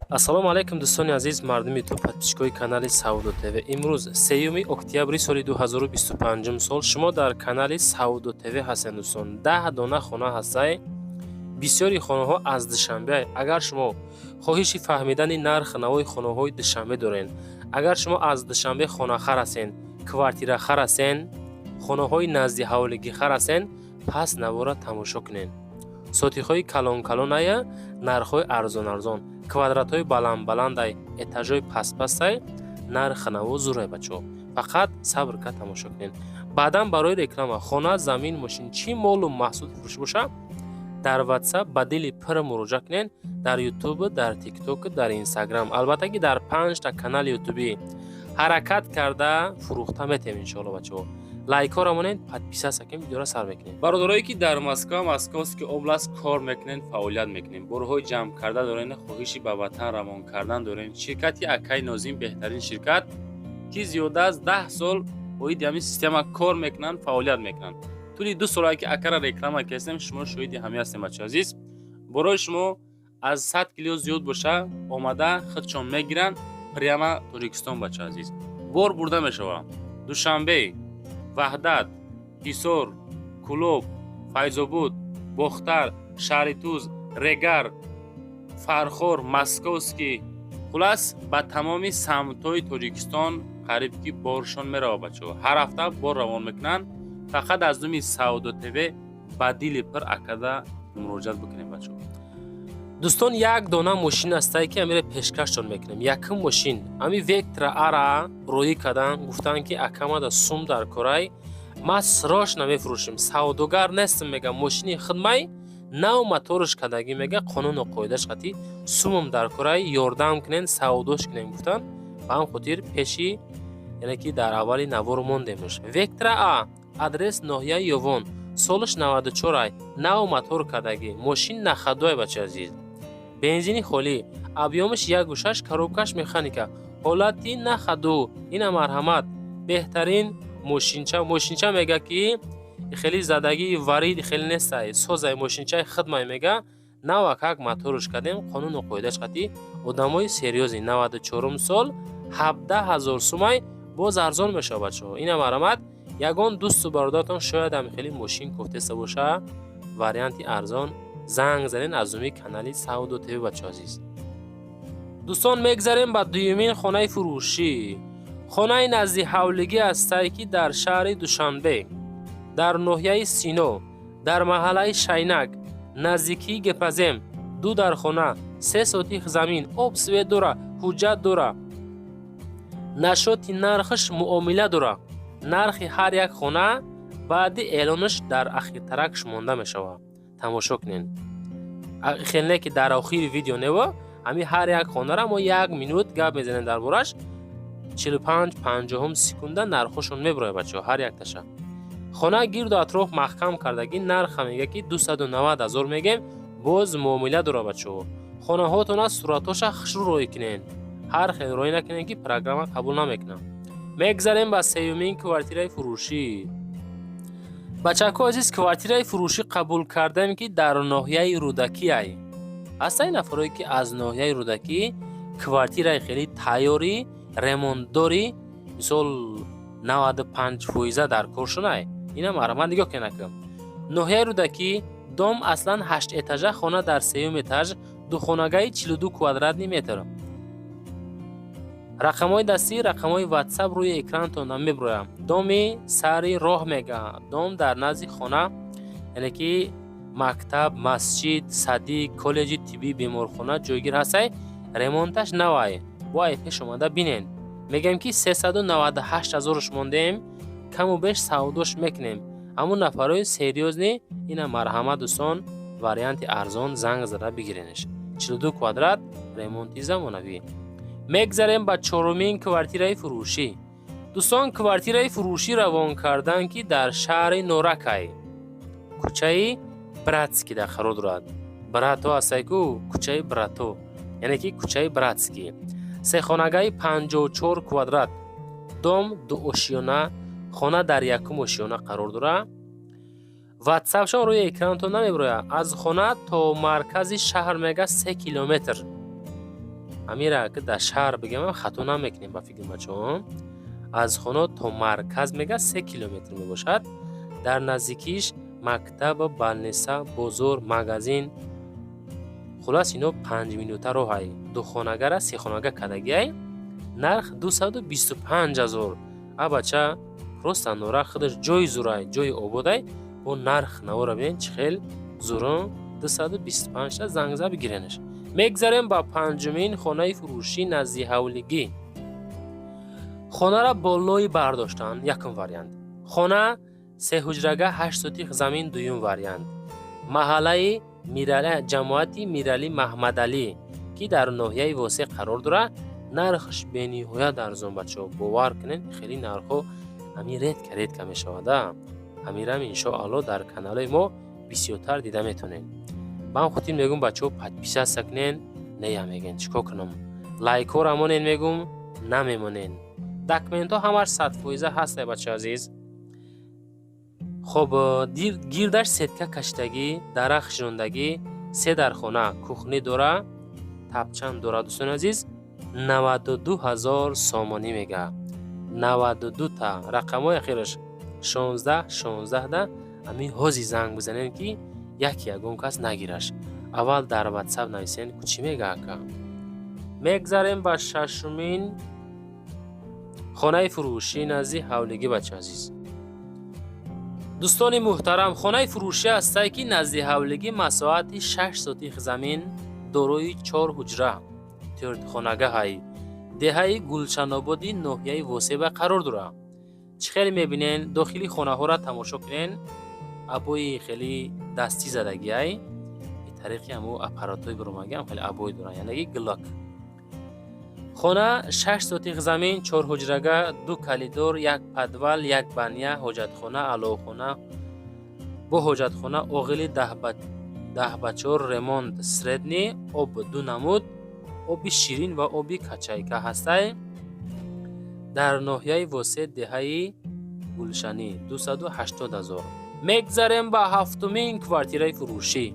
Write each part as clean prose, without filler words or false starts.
Ассалому алайкум, дӯстони азиз, мардуми ютуб, подписчикои канали Савдо ТВ. Имрӯз 3 октябри соли 2025 сол, шумо дар канали Савдо ТВ ҳастед. Дӯстон, 10 дона хона ҳастай, бисёри хонаҳо аз Душанбе. Агар шумо хоҳиши фаҳмидани нарх навои хонаҳои Душанбе доред, агар шумо аз Душанбе хонахар ҳастен, квартирахар ҳастен, хонаҳои назди ҳавлигихар ҳастен, пас навора тамошо кунед. Сотиҳои калон-калоная, нархҳои арзон-арзон, квадратҳои баланд-баландай, этажҳои пастпастай, нарх наво зурай. Бачаҳо, фақат сабр кард тамошо кунед. Баъдан барои реклама, хона, замин, мошин, чӣ молу маҳсулоти фурӯшӣ боша, дар Ватсап ба дили пир муроҷиат кунед. Дар Ютуб, дар Тикток, дар Инстаграм, албатта ки дар панҷта канали ютубӣ ҳаракат карда фурӯхта метем, иншоалло. Бачаҳо, лайкҳоро монед, подписаться кунед, видеоро сар мекунем. Бародарое ки дар Москва, Московский область кор мекунед, фаъолият мекунед, борҳои ҷамъ карда доред, хоҳиши ба ватан равон кардан доред, ширкати акаи Нозим беҳтарин ширкат, ки зиёда аз 10 сол оиди ҳамин система кор мекунанд, фаъолият мекунанд. Тӯли 2 солае ки акара реклама кардем, шумо шоҳиди ҳамин ҳастем. Бачаи азиз, борои шумо аз 100 кило зиёд боша, омада худшон мегиранд прямо Тоҷикистон. Бачаи азиз, бор бурда мешавад Душанбе, Ваҳдат, Ҳисор, Кӯлоб, Файзобуд, Бохтар, шаҳри Туз, Регар, Фархор, Московский, хулас, ба тамоми самтҳои Тоҷикистон қариб ки боршон меравад. Бачаҳо, ҳар ҳафта бор равон мекунанд. Фақат аз номи Савдо ТВ ба дили пир акада муроҷиат бикунем, бачаҳо. Дӯстон, як дона мошин ҳастае, ки амира пешкаштон мекунем. Якум мошин ами Вектра ара роӣ кардан, гуфтанд, ки акамада сум дар корай, ма срочно мефурӯшем, савдогар нестам, мега, мошини хидмай, нав моторш кардагӣ, мега, қонуну қоидаш қатӣ, сумам дар корай, ёрдам кунен, савдош кунем, гуфтанд. Ба ҳам хотир пеши, яъне ки дар аввали навор мондемш. Вектра А, адрес ноҳияи Ёвон, солаш 94 ай, нав мотор кардагӣ, мошин на ходу ай. Бача азиз, бензини холӣ, объём аш 1,6, коробка ш механика, ҳолати на ходу. Ина марҳамат, беҳтарин мошинча. Мошинча мега, ки хеле задагии варид хеле нестай, созай, мошинчаи хидмай, мега, навакак моторш кардем, қонуну қоидаш қатӣ, одамои серьёзный. 94-ум сол, 17 000 сумай, боз арзон мешавад. Бачаҳо, ина марҳамат, ягон дӯсту бародаратон шояд ҳам хеле мошин кофтеста боша, варианти арзон занг занед аз номи канали Савдо ТВ. Бачаҳо азиз, дӯстон, мегзарем ба дуюмин хонаи фурӯшӣ. Хонаи назди ҳавлигӣ ҳастае, ки дар шаҳри Душанбе, дар ноҳияи Сино, дар маҳаллаи Шайнак, наздикии Гепазем, ду дархона, 3 сотих замин, об, свет дора, ҳуҷҷат дора. Насчёти нархаш муомила дора. Нархи ҳар як хона баъди эълонаш дар ахиртаракш монда мешавад, тамошо кунед. Хеле не ки дар охири видео нево, ҳами ҳар як хонара мо як минут гап мезанем дар бораш, 45 50-ум секунда нархошон мебурояд. Бачаҳо, ҳар якташа хона гирду атроф маҳкам кардагӣ, нарха мега, ки 290 ҳазор мегем, боз муомила дора. Бачаҳо, хонаҳотона суратҳоша хушрӯ роӣ кунед, ҳар хел роӣ накунед, ки программа қабул намекунад. Мегзарем ба сеюмин квартираи фурӯшӣ. Бачаҳко азиз, квартираи фурӯшӣ қабул кардем, ки дар ноҳияи Рӯдакиай. Ҳастаи нафарое, ки аз ноҳияи Рӯдакӣ квартираи хеле тайёрӣ, ремонтдорӣ, мисол, 95 фоиза дар кор шунай, ина марҳамат, нигоҳ кунед. Ноҳияи Рӯдакӣ, дом аслан ҳашт этажа, хона дар сеюм этаж, духонагаи 42 квадратный метр. Рақамҳои дастӣ, рақамҳои Ватсап рӯи экранатон мебурояд. Доми сари роҳ, мега, дом дар назди хона, яъне ки мактаб, масҷид, садик, коллеҷи тиббӣ, беморхона ҷойгир ҳастай. Ремонташ навай, бо ай пеш омада бинен. Мегӯем, ки 398 ҳазорш мондем, каму беш савдош мекунем. Ҳамун нафарҳои серьёзный, ина марҳамат, дӯстон, варианти арзон, занг зада бигиренеш. 42 квадрат, ремонти замонавӣ. Мегзарем ба чорумин квартираи фурӯшӣ. Дӯстон, квартираи фурӯшӣ равон кардан, ки дар шаҳри Норакай, кӯчаи Братский дар қарор дорад. Брато ҳастай ку, кӯчаи Брато, яъне ки кӯчаи Братский, сехонагаи 54 квадрат, дом дуошёна, хона дар якум ошёна қарор дорад. Ватсапшон рӯи экранатон намебурояд. Аз хона то маркази шаҳр, мега, 3 километр. Амира ки дар шаҳр бигем, хато намекунем, ба фикри бачаҳо. Аз хона то марказ, мега, 3 километр мебошад. Дар наздикиш мактаб, больница, бозор, магазин, хулас, ино 5 минута роҳай. Духонагара сехонага кардагиай. Нарх 225 000. А бача, просто нора худаш ҷои зурай, ҷои ободай. Бо нарх навора бинед, чӣ хел зурон. 225 та зангза бигиренаш. Мегзарем ба панҷумин хонаи фурӯшӣ назди ҳавлигӣ. Хонара болои бардоштан, якум вариант. Хона сеҳуҷрага, 8 сотих замин, дуюм вариант. Маҳаллаи Мирали, ҷамоати Миралӣ Маҳмадалӣ, ки дар ноҳияи Восеъ қарор дорад. Нархаш бениҳоят арзон, бачаҳо, бовар кунед, хеле нархҳо ҳамин редко редко мешавада. Ҳамирам, иншоалло, дар каналҳои мо бисёртар дида метавонед. Ба ҳам хотир мегӯм, бачаҳо, подписаться кунен, нея мегӯен, чӣ кор кунам? Лайкҳоро монен, мегӯм, намемонен. Документҳо ҳамаш 100% ҳастай, бачаи азиз. Хоб, гирдаш сетка кашидагӣ, дарахт шинондагӣ, се дархона, кухня дора, тапчан дора. Дӯстони азиз, 92 000 сомонӣ мега. 92 та рақамҳои ахираш 16 16 да. Ҳамин ҳози занг бизанем, ки як ягон кас нагираш. Аввал дар Ватсап нависен, ку чӣ мега ака. Мегзарем ба шашумин хонаи фурӯшӣ назди ҳавлигӣ. Бача азиз, дӯстони муҳтарам, хонаи фурӯшӣ ҳастае, ки назди ҳавлигӣ, масоҳати 6 сотих замин, дорои чор ҳуҷра, тӯртхонагаҳай. Деҳаи Гулшанободи ноҳияи Восеба қарор дорад. Чӣ хеле мебинен, дохили хонаҳоро тамошо кунен. Обои хеле дастӣ задагиай, тариқи ҳамо аппаратҳои биромагиам хеле обой доранд, яъне гилак. Хона 6 сотих замин, чорҳуҷрага, ду коридор, як подвал, як баня, ҳоҷатхона, аловхона бо ҳоҷатхона, оғили 10 ба 4, ремонт средний, об ду намуд, оби ширин ва оби качайка ҳастай. Дар ноҳияи Восеъ, деҳаи Гулшанӣ, 280 000. Мегзарем ба ҳафтумин квартираи фурӯшӣ.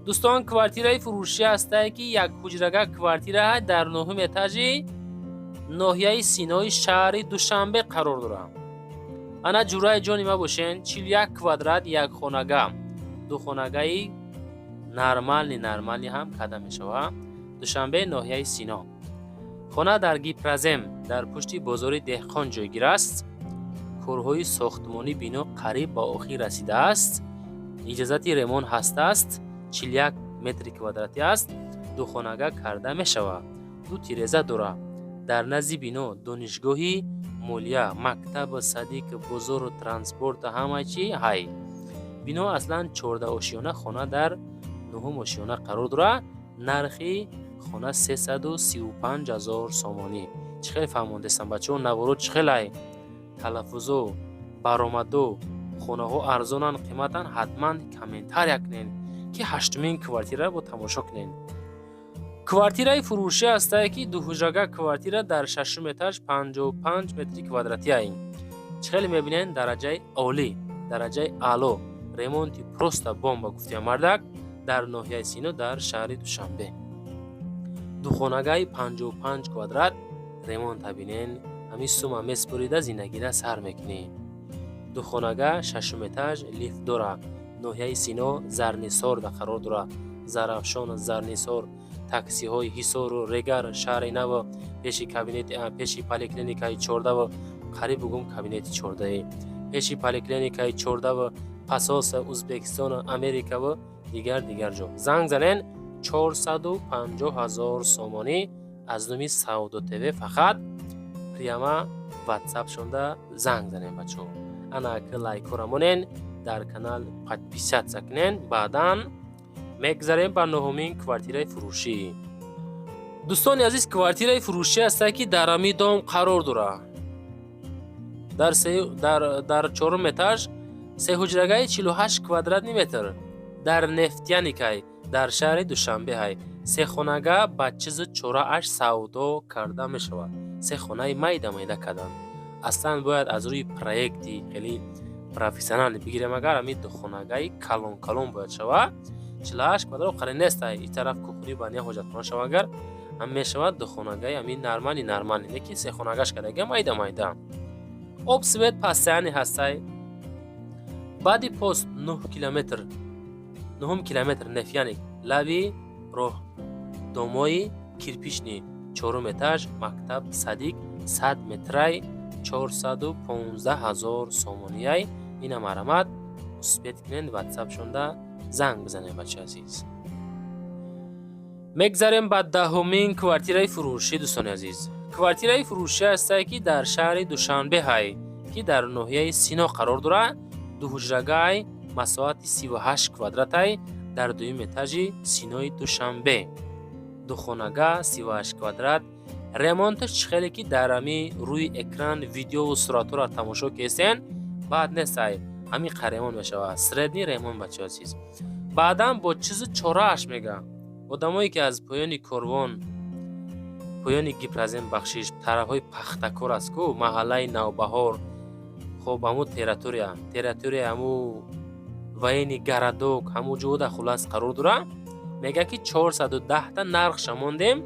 Дӯстон, квартираи фурӯшӣ ҳастае, ки якҳуҷрага квартира дар нуҳум этажи ноҳияи Синои шаҳри Душанбе қарор дорад. Ана, ҷураи ҷони ма бошен, 41 квадрат, якхонага, духонагаи нормальный, нормальный ҳам карда мешавад. Душанбе, ноҳияи Сино. Хона дар Гипрозем, дар пушти бозори Деҳқон ҷойгир аст. Корҳои сохтмонӣ бино қариб ба охир расидааст. Иҷозати ремонт ҳастааст. 41 метри квадратӣ аст, духонага карда мешавад, ду тиреза дорад. Дар назди бино донишгоҳи молия, мактаб, садик, бозору транспорт, ҳама чи ҳай. Бино аслан 14 ошёна, хона дар нуҳум ошёна қарор дорад. Нархи хона 335 000 сомонӣ. Чӣ хеле фаҳмондестам, бачаҳо, наворо чӣ хелай талаффузо баромаду. Хонаҳо арзонанд, қиматанд, ҳатман комментария кунед, ки ҳаштумин квартираро бо тамошо кунед. Квартираи фурӯшӣ ҳастае, ки дуҳуҷрага квартира дар шашум этаж, 55 метри квадратӣ ай. Чӣ хеле мебинед, дараҷаи олӣ, дараҷаи аъло, ремонти просто бомба, гуфтия мардак. Дар ноҳияи Сино, дар шаҳри Душанбе, духонагаи 55 квадрат. Ремонта бинен. Ҳамин сума меспорида, зиндагира сар мекунӣ. Духонага, шашум этаж, лифт дора. Ноҳияи Сино, Зарнисорда қарор дорад. Зарафшон, Зарнисор, таксиҳои Ҳисору Регар, шаҳри Наво, пеши кабинети, пеши поликлиникаи 14-ву, қариб бугум, кабинети 14-е, пеши поликлиникаи 14-ву, посольство Узбекистону Америкаву дигар дигар ҷо. Занг занен, 450 ҳазор сомонӣ аз номи Савдо ТВ. Фақат прямо Ватсап шонда занг занен, бачаҳо. Ана ки лайкҳоро монен, дар канал подписаться кунен. Баъдан мегзарем ба нуҳумин квартираи фурӯшӣ. Дӯстони азиз, квартираи фурӯшӣ ҳастае, ки дар ҳамин дом қарор дорад, дар чорум этаж, сеҳуҷрагаи 48 квадратный метр, дар Нефтяникай, дар шаҳри Душанбе ҳай. Сехонага ба чизу чорааш савдо карда мешавад. Се хонаи майда майда карданд. Аслан бояд аз рӯи проекти хеле профессионалӣ бигирем. Агар ҳамин духонагаи калон калон бояд шавад, 48 квадрат қаре нестай. И тараф кухня, баня, ҳоҷатхона шава. Агар Ҳам мешавад духонагаи ҳамин нормальный, нормальный, не ки сехонагаш кардага, майда майда. Об, свет постоянный ҳастай. Баъди пост 9 километр, нуҳум километр, Нефтяник, лаби роҳ, домои кирпичный, чорум этаж, мактаб, садик 100 метрай, 415 000 сомонияй. Ина марҳамат, успеть кунед, ватсапшонда занг бизанед, бачаи азиз. Мегзарем ба 10-умин квартираи фурӯшӣ. Дӯстони азиз, квартираи фурӯшӣ ҳастае, ки дар шаҳри Душанбе ҳай, ки дар ноҳияи Сино қарор дорад. Дуҳуҷрагай, масоҳати 38 квадратай, дар дуюм этажи Синои Душанбе. Духонага, 38 квадрат. Ремонташ чӣ хеле ки дар ҳами рӯи экран видеову суратҳоро тамошо кесен, баъд нестай, ҳамин қа ремонт мешавад, средний ремонт, бачаи азиз. Баъдан бо чизу чорааш мега, одамое ки аз поёни корвон, поёни Гипрозем, бахшиш, тарафҳои Пахтакор аст ку, маҳаллаи Навбаҳор, хоб, ҳамун территория, ҳамун военный городок, ҳамун ҷода хулас қарор дора. Мега, ки 410-та нархша мондем,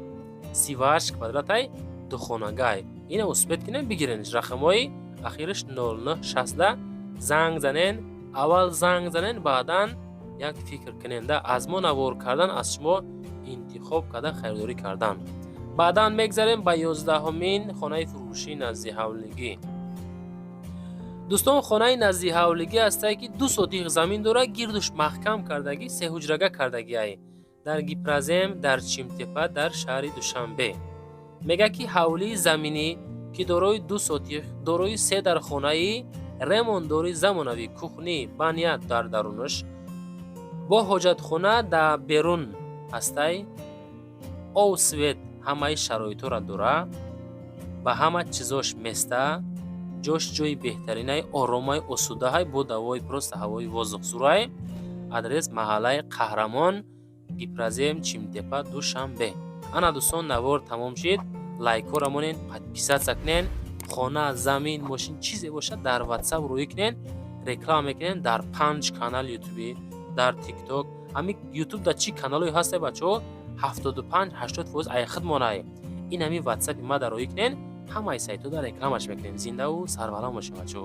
38 квадратай, духонагай. Ина успеть кунем, бигиренш. Рақамҳои ахираш 0960 занг занен. Аввал занг занен, баъдан як фикр куненда, аз мо навор кардан, аз шумо интихоб карда, харидорӣ кардан. Баъдан мегзарем ба 11-умин хонаи фурӯшии наздиҳавлигӣ. Дӯстон, хонаи наздиҳавлигӣ ҳастае, ки 2 сотих замин дорад, гирдуш маҳкам кардагӣ, сеҳуҷрага кардагиай, дар Гипрозем, дар Чимтепа, дар шаҳри Душанбе. Мегӯяд, ки ҳавлии заминӣ, ки дорои 2 сотих, дорои се дархонаи ремонтдори замонавӣ, кухня, баня дар дарунаш, бо ҳоҷатхона дар берун ҳастай. Об, свет, ҳамаи шароитҳоро дора, ба ҳама чизош места. Ҷош ҷои беҳтаринай, оромай, осудаҳай, бо давои просто ҳавои воздух зурай. Адрес: маҳаллаи Қаҳрамон, Гипрозем, Чимтепа, Душанбе. Ана, дӯстон, навор тамом шид. Лайкҳоро монен, подписаться кунен. Хона, замин, мошин, чизе бошад, дар ватсап рӯӣ кунен. Реклама мекунем дар панҷ канал ютубӣ, дар Тикток. Ҳами Ютуб дар чӣ каналҳое ҳасте, бачаҳо, 75-80% ай худмонай. Ин ҳами ватсапи ма дар рӯӣ кунен, ҳамаи сайтҳо дар рекламаш мекунем. Зиндаву сарбаланд бошем, бачаҳо.